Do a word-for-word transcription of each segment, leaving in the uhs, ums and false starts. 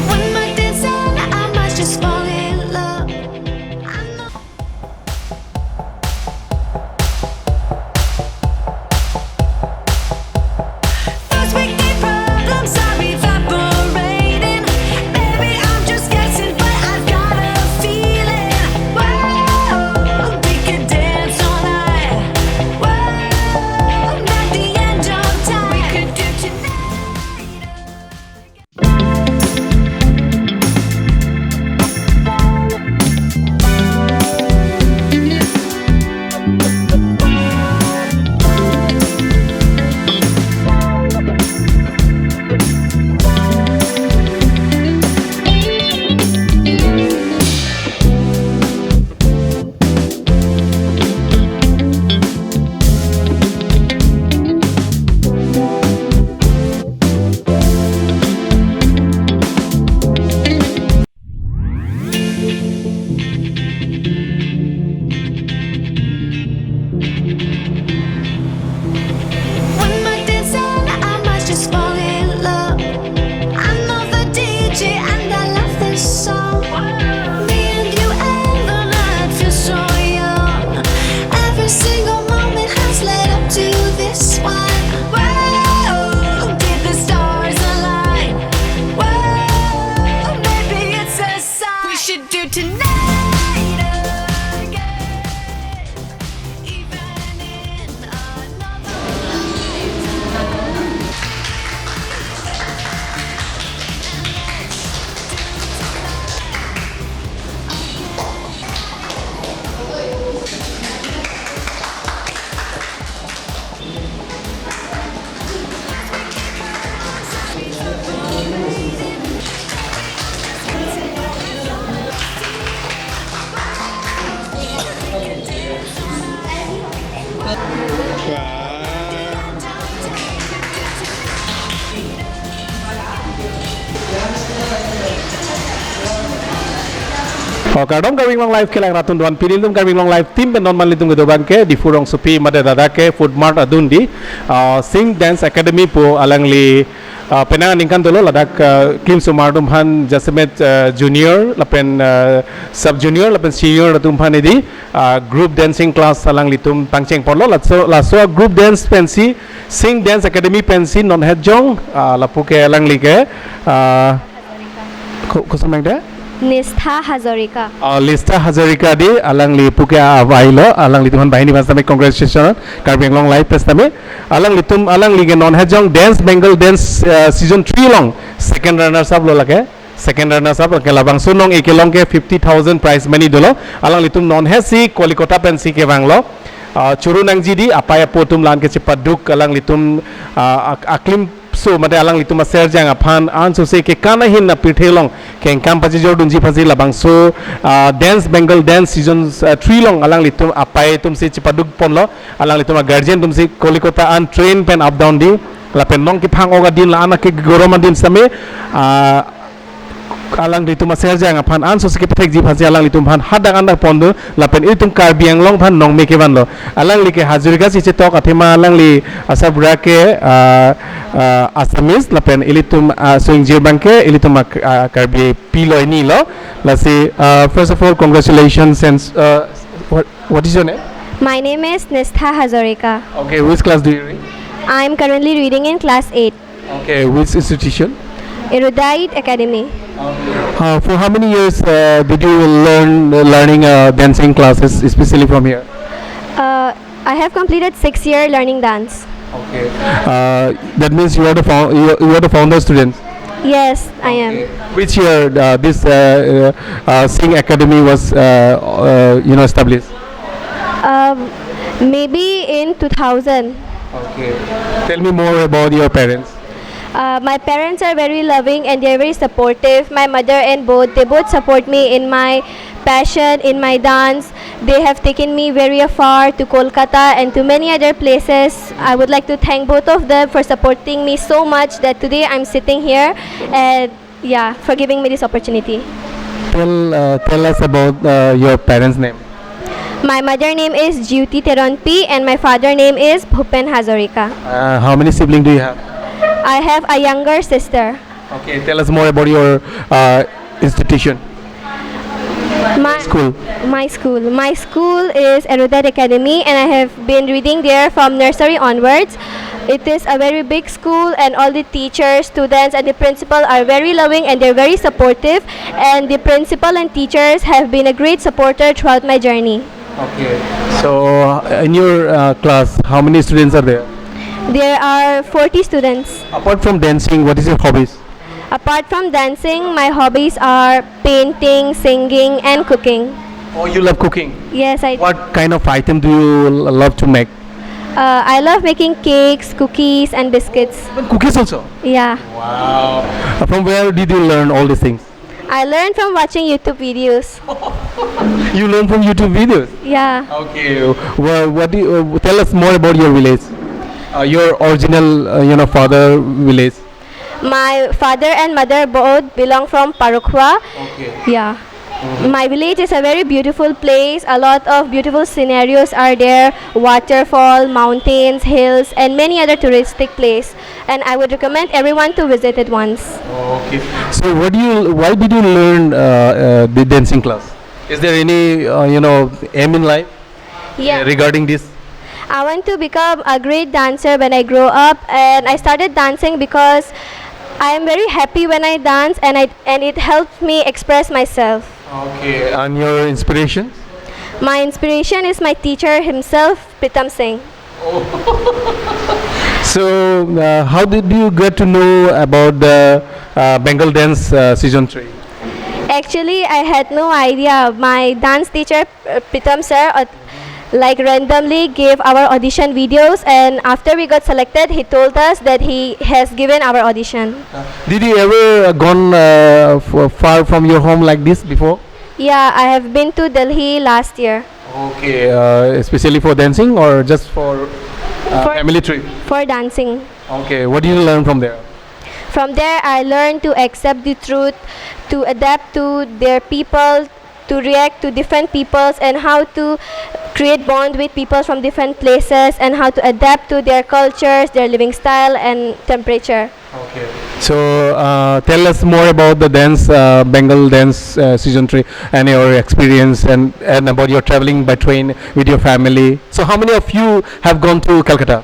When my dance on, I must just fall in love. I know. Those wicked problems are evaporating. Maybe I'm just guessing, but I've got a feeling. Whoa, we could dance all night. Whoa, not the end of time. We could do tonight. When my dance on, I must just fall in love. I know the D J and I love this song. Me and you and the night feel so young. Every single moment has led up to this one. Whoa, did the stars align? Whoa, maybe it's a sign. We should do tonight again. Even in another lifetime. Oh, kardom Karbi Anglong Live kelang arat atum, doan pini ilitum Karbi Anglong Live team pen non manlitum kedo abangke Diphu rongsopi mate ladak ke Food Mart adun di, ah, Sing Dance Academy pu alangli, ah, penang aningkan dolo, ladak, ah, klimsomar atum aphan jasemet, ah, junior lapen, ah, sub junior lapen senior atum aphan neli, ah, group dancing class alanglitum pangcheng ponlo. Laso, laso group dance pensi, Sing Dance Academy pensi non het jong, ah, lapu ke alangli ke, ah, ko-, koson abang de? Nistha Hazarika. Ah, Nistha Hazarika di, alangli puke availo, alanglitum aphan banghini aphan sitame congratulations, Karbi Anglong Live pen sitame. Alanglitum, alangli ke non het jong Dance Bengal Dance, ah, season three along second runners up lo lake. Second runners up ke labangso non-ik along ke fifty thousand prize money dolo. Alanglitum non het si Kolikota pensi kevanglo. Ah, choro nangji di, apei apo atum la-an ke chepaduk alanglitum, ah, ak-, aklimso mate alanglitum aserjang aphan ansose ke kan ahin apirthe along kengkam pachejordunji aphansi labangso, ah, Dance Bengal Dance season, ah, three along alanglitum apei atumsi chepaduk ponlo. Alanglitum a-guardian atumsi Kolikota an train pen up down di. Lapen non kephang-ok adin la-an ke gorom adin sitame, ah, alanglitum aserjang aphan ansose kepethekji aphansi alanglitum aphan hadak andak pon do, lapen ilitum Karbi Anglong aphan nongme kevanlo. Alangli ke Hazarika si chetok athema alangli asarbura ke, ah, ah, Assamese, lapen ilitum, ah, so ingjir abangke ilitum, ah, Karbi Pilo Ini lo. Lasi, ah, first of all, congratulations and, ah, what, what is your name? My name is Nistha Hazarika. Okay, which class do you read? I am currently reading in class eight. Okay, which institution? Erudite Academy. Uh, for how many years, uh, did you learn, learning, uh, dancing classes, especially from here? Uh, I have completed six year learning dance. Okay. Uh, that means you are the fou-, you, you are the founder student? Yes, I am. Okay. Which year, uh, this, uh, uh, uh, Sing Academy was, uh, uh, you know, established? Um, maybe in two thousand. Okay. Tell me more about your parents. Uh, my parents are very loving and they are very supportive. My mother and both, they both support me in my passion, in my dance. They have taken me very afar to Kolkata and to many other places. I would like to thank both of them for supporting me so much that today I'm sitting here and, yeah, for giving me this opportunity. Tell, uh, tell us about, uh, your parents' name. My mother name is Jyoti Teronpi and my father name is Bhupen Hazarika. Uh, how many siblings do you have? I have a younger sister. Okay, tell us more about your uh, institution, My school. My school. My school is Erudite Academy and I have been reading there from nursery onwards. It is a very big school and all the teachers, students and the principal are very loving and they're very supportive, and the principal and teachers have been a great supporter throughout my journey. Okay. So, uh, in your uh, class, how many students are there? There are forty students. Apart from dancing, what is your hobbies? Apart from dancing, my hobbies are painting, singing, and cooking. Oh, you love cooking. Yes, I. What kind of item do you l- love to make? Uh, I love making cakes, cookies, and biscuits. Even cookies also. Yeah. Wow. Uh, From where did you learn all these things? I learned from watching YouTube videos. You learn from YouTube videos. Yeah. Okay. Well, what do you uh, tell us more about your village? Uh, your original, uh, you know, father village. My father and mother both belong from Parokhuwa. Okay. Yeah. My village is a very beautiful place. A lot of beautiful scenarios are there, waterfall, mountains, hills, and many other touristic place. And I would recommend everyone to visit it once. Okay. So, what do you? Why did you learn uh, uh, the dancing class? Is there any uh, you know aim in life Yeah. regarding this? I want to become a great dancer when I grow up, and I started dancing because I am very happy when I dance, and I and it helps me express myself. Okay. And your inspiration? My inspiration is my teacher himself, Pritam Singh. So, uh, how did you get to know about the uh, Bengal dance uh, season three? Actually, I had no idea. My dance teacher, uh, Pritam sir, uh, like randomly gave our audition videos, and after we got selected, he told us that he has given our audition. Did you ever uh, gone uh, f- far from your home like this before? Yeah, I have been to Delhi last year Okay, uh, especially for dancing or just for uh, For- family trip? for dancing. Okay, what did you learn from there? From there, I learned to accept the truth, to adapt to their people, to react to different peoples, and how to create bond with people from different places, and how to adapt to their cultures, their living style, and temperature. Okay. So uh, tell us more about the dance, uh, Bengal dance uh, season three, and your experience, and, and about your traveling by train with your family. So how many of you have gone to Calcutta?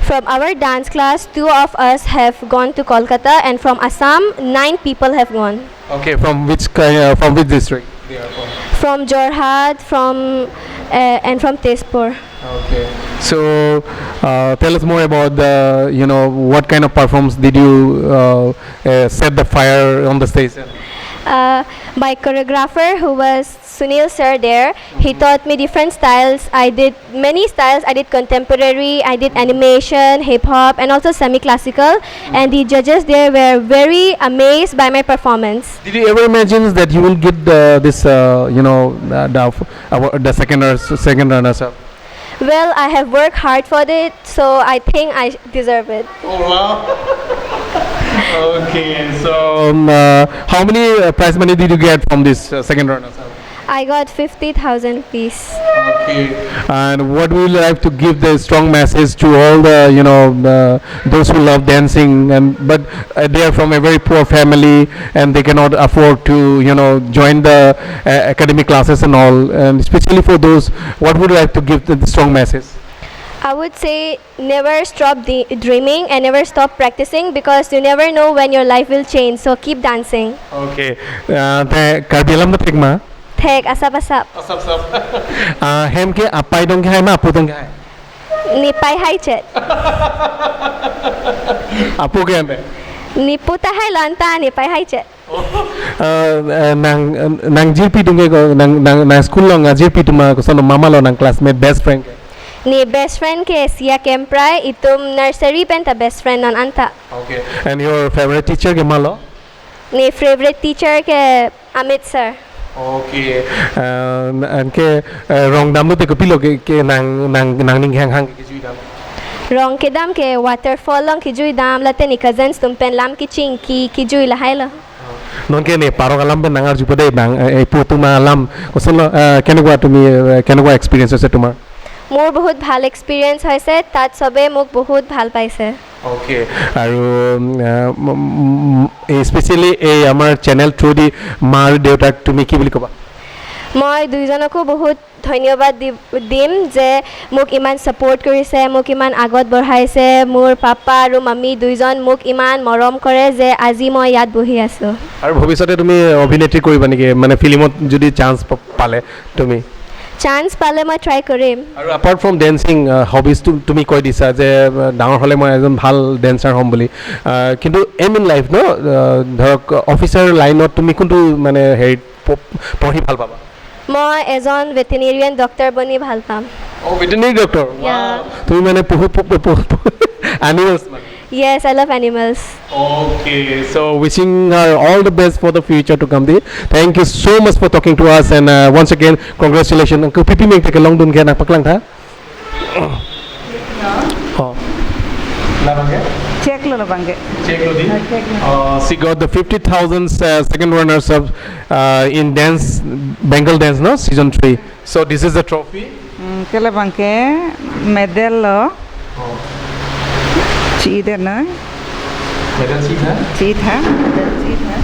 From our dance class, two of us have gone to Kolkata, and from Assam, nine people have gone. Okay, from which ki- uh, from which district? They are from. From Jorhat, from uh, and from Tezpur. Okay. So uh, tell us more about the you know what kind of performance did you uh, uh, set the fire on the stage? Uh, my choreographer, who was Sunil sir there, he taught me different styles. I did many styles. I did contemporary, I did animation, hip hop, and also semi-classical. And the judges there were very amazed by my performance. Did you ever imagine that you will get the, this uh, you know uh, the, our, the second or second runners up? Well, I have worked hard for it, so I think I deserve it. Oh wow. Okay, so um, uh, how many uh, prize money did you get from this uh, second runners up? I got fifty thousand rupees. Okay. And what would you like to give the strong message to all the you know uh, those who love dancing and but uh, they are from a very poor family and they cannot afford to you know join the uh, academic classes and all, and especially for those, what would you like to give the strong message? I would say never stop de- dreaming and never stop practicing, because you never know when your life will change. So keep dancing. Okay. Uh, te Karbi alam na pekma. Thek, asap asap. Uh, hem ke apai dong ke hai ma apo dong ke hai? Nepai hai chet. Apo ke ante. Nepo ta hai lo anta, nepai hai chet. Uh, uh, nang uh, nang jirpi dong ke ko nang nang nang school along ajirpi atum koson ma ma lo, nang classmate, best friend ke? Ne best friend ke Sia Kemprai, itum nursery pen ta best friend non anta. Okay. And your favorite teacher ke ma lo? Ne favorite teacher ke Amit sir. Okay. Uh, and ke uh, rong dam lo te kopilo ke ke nang nang nang ning hang hang ke jui dam? Rong kedam ke waterfall along kejui dam, late ne cousins atum pen lam kechingki kejui lahai lo. Nonke ne parok alam pen nangarjupo dei bang, eh, eh, ipu atum alam. Koson lo, eh, কেনেকুৱা তুমি, eh, কেনেকুৱা এক্সপিৰিয়েঞ্চ আছে তোমাৰ? মোৰ বহুত ভাল এক্সপিৰিয়েঞ্চ হৈছে, তাত চবে মোক বহুত ভাল পাইছে। অ'কে। আৰু স্পেচিয়েলি এই আমাৰ চেনেল থ্ৰুদি মা আৰু দেউতাক তুমি কি বুলি ক'বা? মই দুইজনকো বহুত ধন্যবাদ দি দিম যে মোক ইমান ছাপোৰ্ট কৰিছে, মোক ইমান আগত বঢ়াইছে। মোৰ পাপা আৰু মামী দুইজন মোক ইমান মৰম কৰে যে আজি মই ইয়াত বহি আছোঁ। আৰু ভৱিষ্যতে তুমি অভিনেত্ৰী কৰিবা নেকি, মানে ফিল্মত যদি চান্স পালে তুমি? চান্স পালে মই ট্ৰাই কৰিম। আৰু এপাৰ্ট ফ্ৰম ডেন্সিং, হবিজটো তুমি কৈ দিছা যে আহ, ডাঙৰ হ'লে মই এজন ভাল ডেন্সাৰ হ'ম বুলি, আহ, কিন্তু এম ইন লাইফ ন, আহ, ধৰক অফিচাৰ লাইনত তুমি কোনটো মানে হেৰিত প- পঢ়ি ভাল পাবা? মই এজন ভেটেনেৰিয়ান ডক্টৰ বনি ভাল পাম। অ, ভেটেনেৰী ডক্টৰ। Yeah. তুমি মানে পশু এনিমেলছ মানে? Yes, I love animals. Okay, so wishing her all the best for the future to come, di. Thank you so much for talking to us, and uh, once again, congratulations. Ang kupipi meng teke long dun kaya nang paklang tha. Oh. Check lo labang ke. Check lo di. Ah, check lo. Uh, she got the fifty thousand uh, second runners up uh, in dance, Bengal dance, no, season three. So this is the trophy. Hmm, ke labang ke medal lo. Oh. Chi de na. Medal sheet hai? Chi tha. Medal chi tha.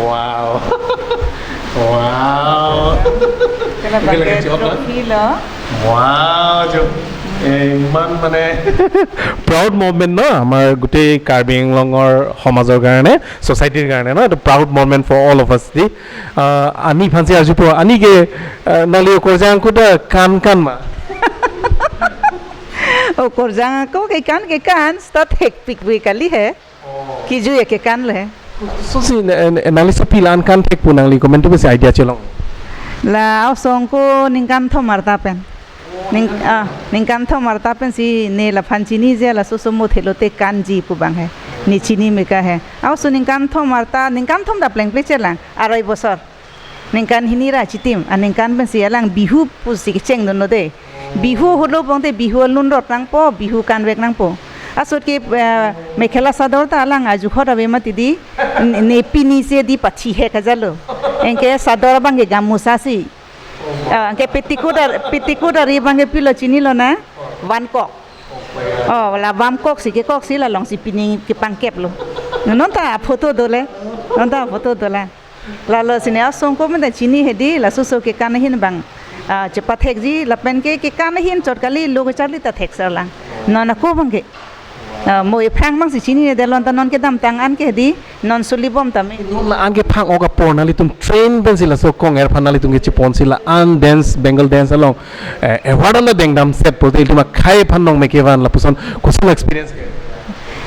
Wow. Wow. Ke labang ke trophy lo. Wow, jo. Eh, ইমান মানে proud moment ন আমাৰ গোটেই কাৰ্বি আংলঙৰ সমাজৰ কাৰণে, ছ'চাইটিৰ কাৰণে ন, এইটো proud moment for all of us দি। আহ, আনি ফান্সি আজু পুৱা আনি কে, আহ, নালি অকৰজাং কুদা কান কান ma? Okorjang ako ke kan ke kan sta thek pik pik kali he. Kiju ya ke kan le. So si nali sopi la-an kan thek pu nangli komentu si idea chelong. La aosong ko ningkan thom arta pen. Ning ah ningkan thom arta pen si ne laphan chini je, laso somo thelo te kanji pu bang he. Ne chini meka he. Aoso ningkan thom arta, ningkan thom da pleng ple chelang. Arai bosor. Ningkan hini ra chitim, aningkan pensi alang Bihu pusi kecheng dunlo de. Bihu holo bongte Bihu alun rot nangpo, Bihu kanvek nangpo. Asut ke, eh, mekhela sador ta alang ajukhot ave mati di, n- nepi ni se di pathi he kajalo. Anke sador abang ke gamusa si. Ah, anke petticoat ar, petticoat ari abang ke pilo chinilo na, vamcock. Oh, la vamcock si kekok si la long si pining kepangkep lo. Nonta photo dole, nonta photo dola. Lalo sini aosong ko menta chini he di, laso so kekan ahin bang, ah, chepathekji, lapen ke kekan ahin chot kali lo kecharli ta thek serlang. Non ako bang ke. Ah, mo ephrang bang si chini he de, lonta non kedamtang an ke di, non suli bom tame. Non la-an ke phang-ok apor nanglitum train pensi laso kong-er aphan nanglitum ke chepon si la-an dance, Bengal dance along, eh, award an dengdam set pulote ilitum akhei aphan nong mekevan lapuson koson experience ke?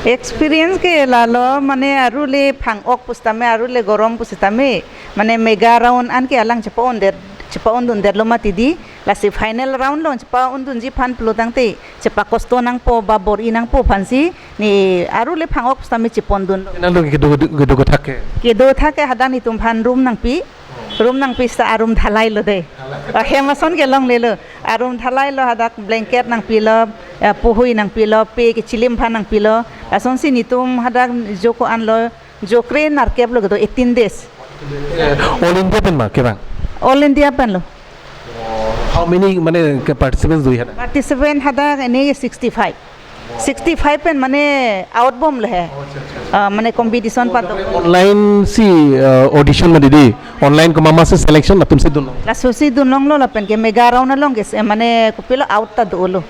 Experience ke lalo mane aru le phang-ok pusitame, aru le gorom pusitame, mane mega round an ke alang chepa-un det, chepa-un dun detlo mati di, lasi final round lo chepa-un dunji aphan pulo tangte chepa kosto nangpo ba bor-i nangpo aphansi ne aru le phang-ok pusitame chepon dunlo. Nangtum kedo kedo kedo thak ke? Kedo thak ke hadak netum aphan room nangpi. Room nangpi seta arum dhalai lo de. Ah, hem ason ke longle lo. Arum dhalai lo, hadak blanket nangpilo, eh, puhui nangpilo, pe kechilim aphan nangpilo. Lasonsi netum hadak joko anlo, jokre nerkep lo kedo eighteen days. Eh, All India pen ma kevang? All India pen lo. How many mane ke participants do you have? Participant hadak ini sixty-five. Sixty-five pen mane out bom lo he. Ah, mane competition pato. Online si uh, audition ma di di. Online ko mama si selection latum si dun. Laso si dun longlo lapen ke mega round along ke se mane kopilo out ta dolo.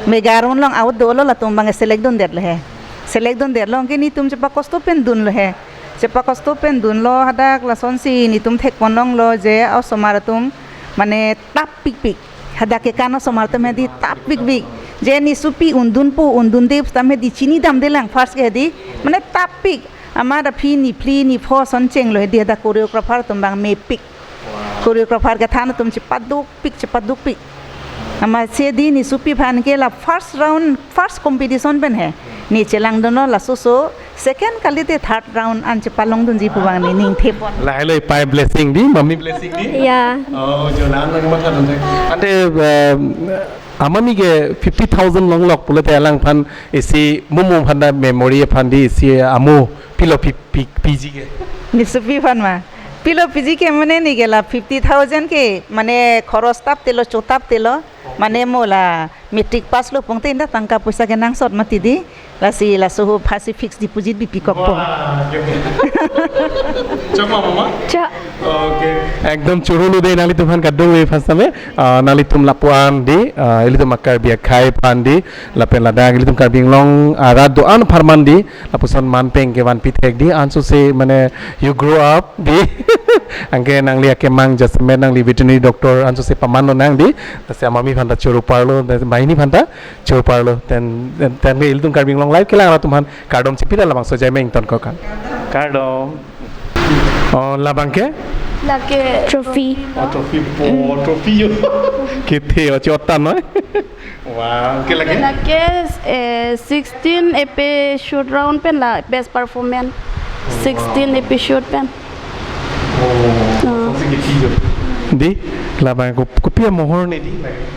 Mega round along out dolo, latum bang select dun detlo he. Select dun detlo ke netum chepa kosto pen dunlo he. Chepa kosto pen dunlo hadak, lasonsi netum thekpon longlo je aosomar atum mane tap pikpik. Hadak kekan osomar atum he di tap pikpik. Je ne sopi undunpo, undunde pusitame di chini damdelang first ke di. Mane tap pik. Amat aphi niphli nipho ason chenglo he di, hadak choreographer atum bang mepik. Choreographer kethan atum chepadukpik, chepadukpik. Amat si di ne sopi aphan ke la first round, first competition pen he. Ne chelang dunlo laso so, second kalite third round an chepalong dunji pu bang ne ning thepon. Lahai lo pai blessing di, mummy blessing di. Ya. Oh, jo la-an lagi matha dun thek. Ante, um, Amami ke fifty thousand longlok pulote alangphan isi mumum aphan ta memory aphan di isi amo pilo pi, pi, piji ke. Nisopi aphan ma. Pilo piji ke mane neli ke la fifty thousand ke mane khoros tap telo chotap telo. Mane mo la matric pass lo pongte inda tangka poisa ke nangsot mati di. Lasi laso ho phasi fixed deposit bipikokpo. Wah, oke, oke. Chok ma mama? Chok. Oke. Ekdom choro lo de nanglitum aphan kadokave first time. Ah, nanglitum lapu-an di, ah, ilitum Karbi akhei aphan di, lapen ladak ilitum Karbi Anglong arat do-an apharman di, lapuson manpeng kevan pithek di, ansose mane you grow up di. Anke nangli akemang jasemet nangli veterinary doctor ansose paman lonang di. Lasi amami aphan ta choro parlo, banghini aphan ta choro parlo, ten, ten, ten ke ilitum Karbi Anglong Live kelang arat atum aphan kardom chipi ra labangso jai meng ton kokan. Kardom. Oh, labang ke? Lake trophy. Oh, trophy po, trophy yo. Kethe o chot ta noi. Wah, ke lake? Lake, eh, sixteen episode round pen la best performance. Sixteen episode pen. Oh, oh. Di, labang ko, kopi amohor ne di lake?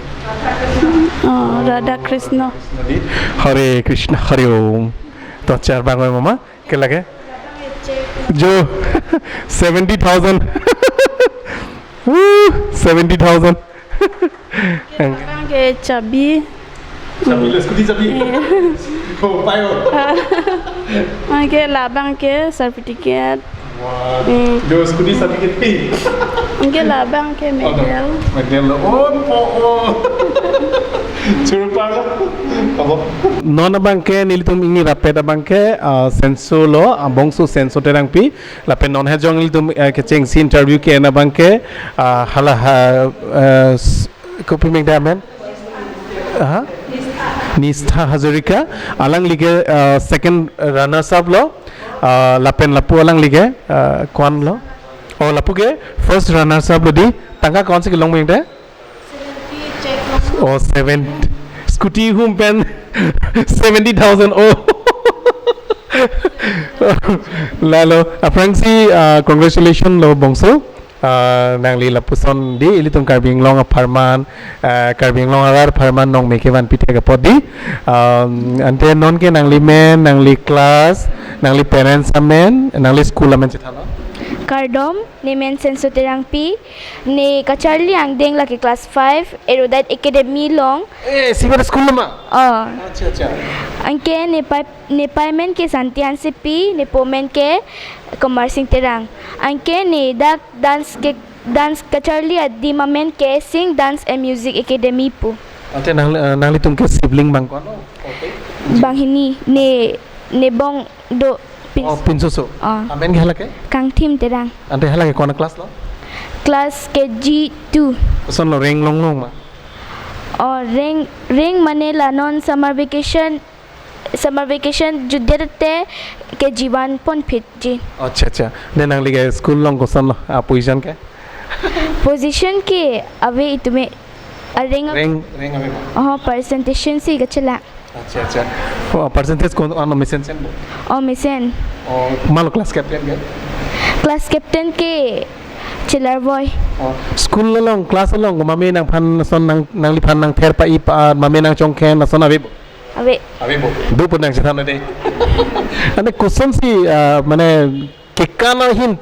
Oh, Radha Krishna. Di, Hare Krishna, Hare Om. To char bang oi mama, ke lake? Jo, seventy thousand. Woo, seventy thousand. Labang ke chabi. Chabi lo, scooty chabi. Eh. Oh, payo. Anke labang ke certificate. Wah. Hmm. Jo, scooty certificate. Anke labang ke medal. Medal lo. Oh, po, oh. Choro parlo. Abo. Non abang ke nelitum ingni rapet abang ke, ah, Senso lo, ah, Bongso Senso Terangpi. Lapen non hajong ilitum, eh, kechengsi interview ke-en abang ke, ah, hala ha, eh, s-, kopi amen ta amen? Aha. Nistha Hazarika, alangli ke, ah, second runners up lo, ah, lapen lapu alangli ke, ah, ko-an lo. Oh, lapu ke first runners up lo di, tangka ko-ansi kelong amen ta? Oh, seven. Scooty hum pen seventy thousand. Oh. Lalo, aphrangsi, ah, congratulations lo Bongso. Ah, nangli lapuson di ilitum Karbi Anglong apharman, ah, Karbi Anglong arat apharman nong meke van pithek apot di. Um, ante non ke nangli men, nangli class, nangli parents amen, nangli school amen chethanlo. Kardom, ne men Senso Terangpi, ne kacharli angdeng lake class five, Erudite Academy along. Eh, sibar school ma? Oh. Acha, acha. Anke ne pai, ne pai men ke Santi Hansepi, ne po men ke Kumar Singh Terang. Anke ne dak dance ke, dance kacharli adim amen ke Sing Dance and Music Academy pu. Ante nang, eh, nanglitum ke sibling bang ko-an lo? Banghini, ne, ne bong do pins-, oh, pinsoso. Ah. Amen ke hala ke? Kangthim Terang. Ante hala ke ko-an class lo? Class K G two. Koson lo, reng longlong ma? Oh, reng, reng mane la non summer vacation, summer vacation jutdet te K G one ponphitji. Acha, acha. Ne nangli ke school along koson lo, ah, position ke? Position ke ave itum areng ap- Reng, reng ave ma? Oh, percentage si kachela. Acha, acha. Oh, percentage ko-an lo, mesen sen bo? Oh, mesen. Oh, malo class captain ke? Class captain ke chelar boy. Oh, school along, class along, mame nangphan son nang, nangliphan nangther pa-i pa, mame nangchongkhen, lason ave bo? Ave. Ave bo. Do pu nangchethan de. Ante kosonsi, ah, mane kekan ahin,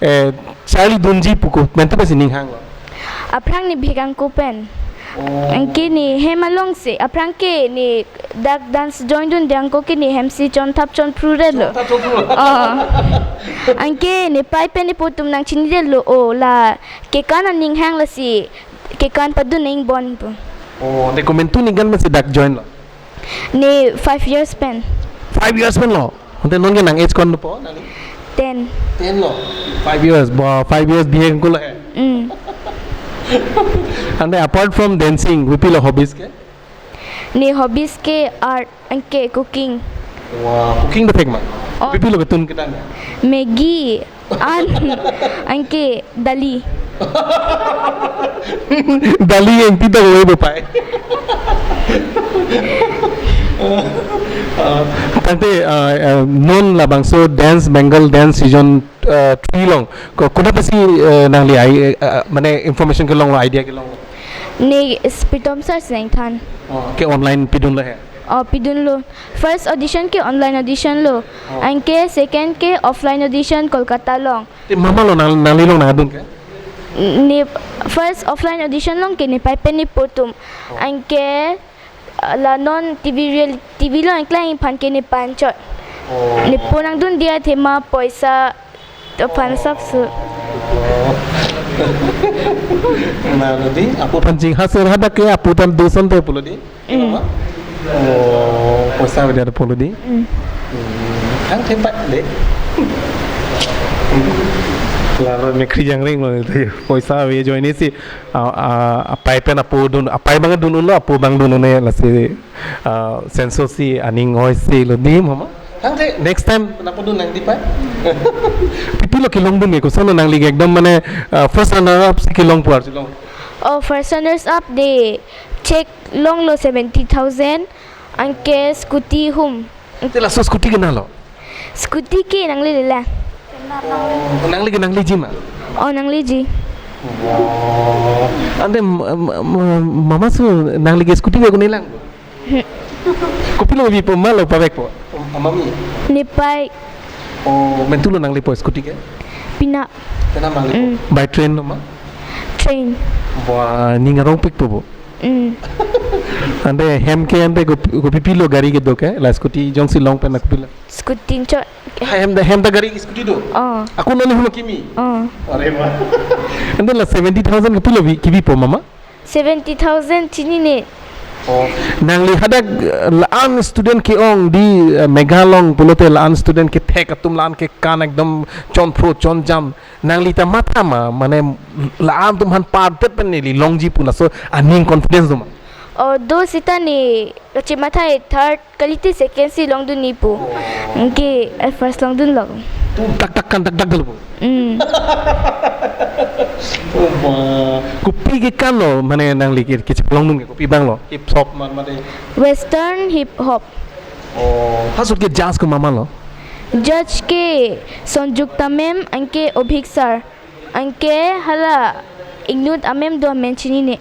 eh, charlidunji pu komantu pensi ning hanglo? Aphrang ne bhekangko pen. Oh. Anke ne hem alongsi, aphrang ke ne dak dance join dunde angko ke ne hemsi chonthap chonphru detlo. Chonthap chonphru. Oh. Anke ne pai pen ne po atum nangchinidetlo, oh, la kekan aning hang lasi kekan padun ingbon pu. Oh, ne komantu ningkan pensi dak join lo? Ne five years pen. Five years pen lo? Ante non ke nang age ko-an dopo nangli? Ten. Ten lo? Five years. Ba, five years bihek ko lo he. Mm. Ante apart from dancing, kopi lo hobbies ke? Ne hobbies ke art, anke cooking. Wah, cooking dothek ma? Oh. Kopi lo ketun kedang ya? Maggi. An, anke dali. Dali yang tidak boleh bapak. Ah, tangte, ah, ah, non labangso Dance Bengal Dance Season, ah, three along. Ko, konat pensi, eh, nangli ai, eh, ah, mane information kelong lo, idea kelong lo? Ne s-, Pritom sir si nangthan. Oh, ke online pidunlo he? Oh, pidunlo. First audition ke online audition lo. Oh. Anke second ke offline audition Kolkata along. Te mama lo nang, nangli along nangdun ke? Ne first offline audition along ke nepei pen nepo atum. Oh. Anke, uh, la non T V real, T V along nangklang aphan ke nepei anchot. Oh. Nepo nangdun dia thema poisa aphan sapso. Oh. Nalo di, apo aphan chingha sir hadak ke apo ta do asonte pulo di. Mm. Mama? Oh, poisa avedet pulo di. Mm. Hmm, ang thempa de. Lalo mekkri jangring lo itu. Poisa ave ajoine si, ah, ah, apei pen apo dun, apei abang dun-unlo, apo abang dun-un-e lasi, ah, senso si aning oi si lo di mama. Ang the next time nangpudun nang di pa. Kopilo kelongdun ke, kosonlo nangli ke ekdom mane, ah, first runner up si kelong pu arjulong? Oh, first runners up de check longlo seventy thousand, anke scooty hum. Te laso scooty ke nanglo? Scooty ke nanglelo la. Nangli ke nangleji ma? Oh, nangleji. Wow. Ante m-, m-, m-, mama su nangli ke scooty ke ko nelang? Hmm. Kopilo bipo, ma lo pavekpo? Mami? Nepei. Oh, mentu lo nanglipo scooty ke? Penap. Penap nanglipo? Mm. By train lo ma? Train. Wah, ning arongpikpo bo. Mm. Ante hem ke ante ko, kopipilo gari kedo ke? La scooty jongsi long pen kopilo? Scooty anchot. Ha, hem ta, hem ta gari scooty do? Oh. Ako nani huma kimi? Oh. Are wah. Ante la seventy thousand kopilo bi, kebipo mama? Seventy thousand chinine. Oh. Nangli hadak, eh, la-an student ke-ong di, eh, Meghalaya along pulote la-an student kethek atum la-an kekan ekdom chonpho chonjam. Nangli ta matha ma, mane la-an atum aphan pardet pen neli longji pu laso aning confidence do ma? Oh, do seta ne kachematha-e third kalite second si longdun-e pu. Anke, eh, first longdunlo. Tum tak tak kan tak tak dolo pu. Mm. Oh, wah. Kopi kekan lo, mane nangli ke, kechelongdun ke, kopi abang lo? Hip hop ma, mate? Western hip hop. Oh, ha ahut ke judge ko mama lo? Judge ke Sonjukta ma'am, anke Obhik sir. Anke hala inut amem do amen chinine.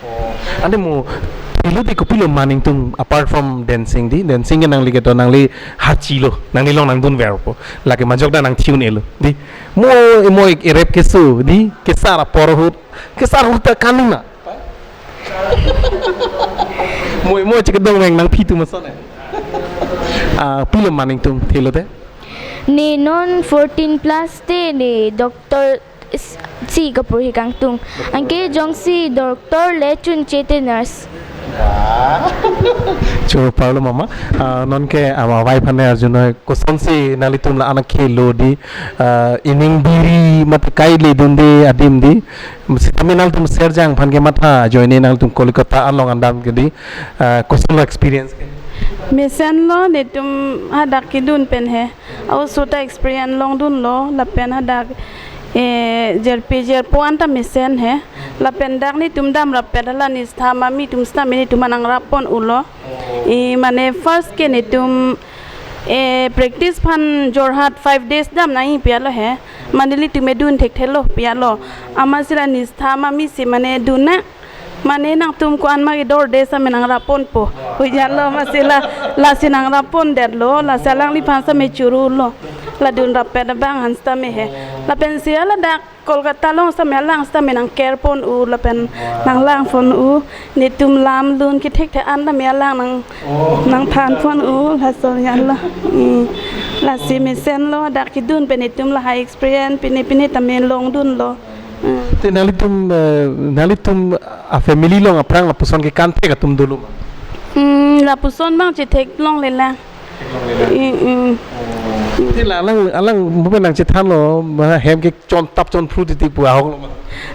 Oh, ante mo, ilu di kopilo ma nangtum apart from dancing di, dancing ke nangli kedo nangli hachilo, nangli along nangdunverpo. Lake majok ta nangthi un-elo di. Mo, mo ik erep keso di, kesar apor ahut, kesar ahut ta kanina. Mo, mo chik dongvek nangphi atum ason e. Ah, pilo ma nangtum thelo te? Ne non fourteen plus te ne doctor s-, si kaporhi kangtung. Anke jongsi doctor le chunche te nurse. Wah. Choro parlo mama. Ah, non ke ama vai aphan arjunoi kosonsi nanglitum la-an akhelo di, ah, ining biri mate kai ledunde adim di. Sitame nangtum Sir Jang aphan kematha ajoine nangtum Kolkata along an dam ke di, ah, kosonlo experience ke? Mesenlo netum hadak kedun pen he. Aoso ta experience longdunlo, lapen hadak, eh, jerpi jerpo anta mesen he. Lapen dak netum damrappet hala Nistha mami atum sitame netum aphan nangrap pon-ulo. I mane first ke netum, eh, practice aphan Jorhat five days dam nangji pu-etlo he. Mane nelitum edun thekthelo pu-etlo. Amatsi la Nistha mami si mane dun na. Mane nangtum ko-an ma kedorde sitame nangrap ponpo. Pu-etlo amatsi la, lasi nangrap pondetlo, lasi alangliphan sitame choro-lo. La dunrappet abang an sitame he. Lapensi ladak Kolkata along sitame alang sitame nang care pon-u lapen nanglang pon-u. Netum lam lun kethekthe an tame alang nang, nangthan pon-u, lason jan lo. Hmm. Lasi mesenlo dak kedun pen netum lahai experience pine pine tame longdunlo. Hmm. Te nanglitum, eh, nanglitum a family along aphrang lapuson kekan thek atum dolo ma? Hmm, lapuson abang chetheklongle la. Theklongle la. Hmm, hmm. Oh. Te la alang, alang mo pen nangchethanlo, ma hem ke chontap chonphru titi pu ahoklo ma?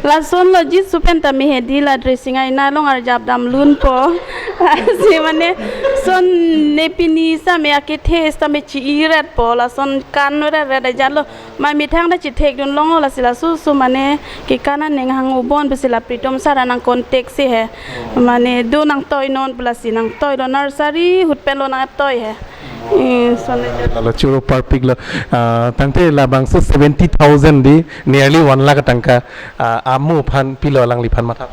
Lasonlo Jisu pen tame he di la dressing aina along arjap damlunpo. Lasi mane son ne pini sitame akethe sitame chi-iretpo, lason kanveret ret ajatlo. Mami thang ta chethekdun longlo lasi laso so mane kekan aning hang-u bon pusi la Pritom sir nang contact si he. Mane do nangtoi non pu lasi nangtoilo nursery ahut penlo nangtoi he. Eh, son le. Lalo choro parpiklo. Ah, tangte labangso seventy thousand di nearly one lakh atangka, ah, amo aphan pilo alangliphan matha?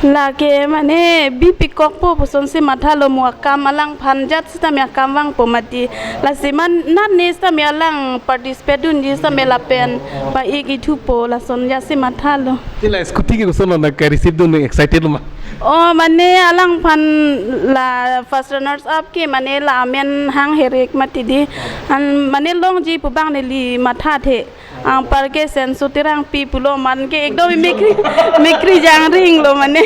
Lake mane bipikokpo pusonsi mathalo, mo akam alangphan jat sitame akam vangpo mati. Lasi man nat ne sitame alang participate dunji sitame lapen pa-ik ithupo, lason jatsi mathalo. Ti la scooty ke koson nang ka-receive dun, excited lo ma? Oh, mane alangphan la first runners up ke mane la amen hang herik mati di. An mane longji pu bang neli mathathe. Anpar ke Senso Terangpi pulo, man ke ekdom mekri, mekri jangring lo mane.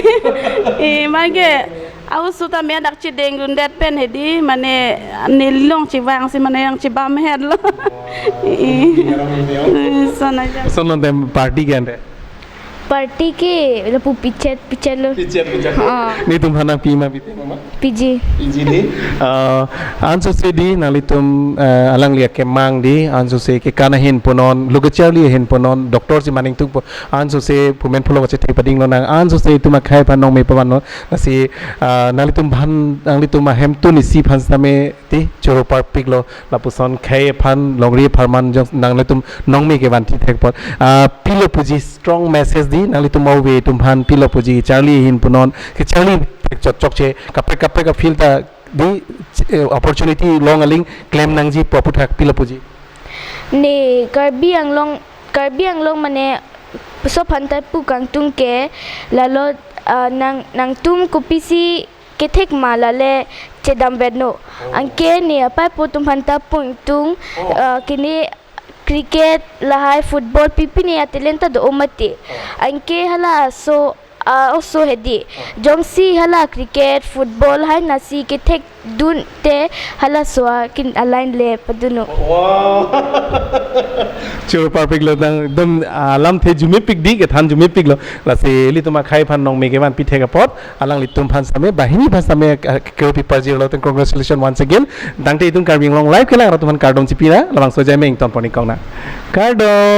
Eh, man ke au suta me dak chedeng dundet pen hedi, mane neli long chevangsi mane nangchebam het lo. Eh, eh, sana ja. Koson nang dem party ke ante? Party ke lapu pichet, pichet lo. Pichet, pichet. Ah. Nelitum aphan nangpi ma, pite ma? P G. P G di. Ah, ansose di, nanglitum, ah, alangli akemang di, ansose kekan ahin punon, lo kacharli ahin punon, doctor si maning tungpo, ansose pu men pulo kachethe pading lonang, ansose itum akhei aphan nongme pavannon, lasi, ah, nanglitum aphan, nanglitum ahemtun isi aphan sitame ti choro parpiklo, lapuson khei aphan, longri apharman jong nanglitum nongme kevan thithek apot. Ah, pilo puji strong message di, nanglitum ove atum aphan pilo puji, charli ahin punon, kacharli thek chot chokche, kaprek kaprek a-field ta di, eh, opportunity long aling klem nangji pu aputhak pilo puji. Ne Karbi Anglong, Karbi Anglong mane laso aphan ta pu kangtung ke, lalo, ah, nang, nangtum kopisi kethek ma lale chedam vetno. Oh. Anke ne apaipo atum aphan ta pu ingtung, oh, ah, kene cricket lahai football pi pine a-talent ta do-o mati. Oh. Anke hala aso, ah, oso hedi. Oh. Jongsi hala cricket, football hai nasi kethek dunte halaso akin a-line le padunno. Wow. Choro parpiklo, nang ekdom, ah, lamthe jumepik di, kethan jumepiklo. Lasi ilitum akhei aphan nongme kevan pithek apot, alanglitum aphan sitame, banghini aphan sitame, ah, keropi parjirlo, then congratulations once again. Tangte itum Karbi Anglong Live kelang arat atum aphan kardom chipira, labangso ajai me ingtonpon-ik kok nang. Kardom.